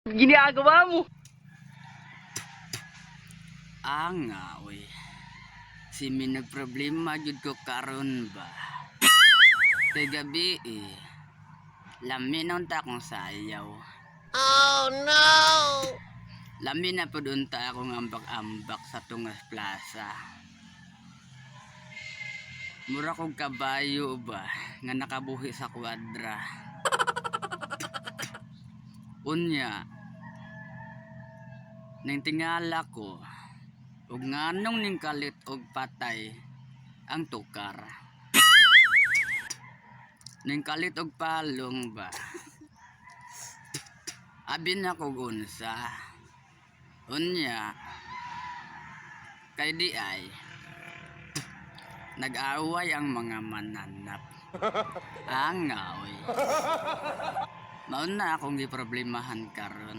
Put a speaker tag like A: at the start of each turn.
A: Ginagawa mo?
B: Ah nga, oy. Si mi nagproblema jud ko karon ba. Kay gabi eh. Lami na unta akong sayaw.
C: Oh no!
B: Lami na pud unta akong ambak-ambak sa Tungas Plaza. Mura kog kabayo ba nga nakabuhi sa kwadra. Unya, ning tingala ko, ug nganong ning kalit og patay ang tukar. Ning kalit og palong ba. Abi na kog unsa. Unya, kay di ay, nag-away ang mga mananap. Angaw. Mauna akong giproblemahan karon.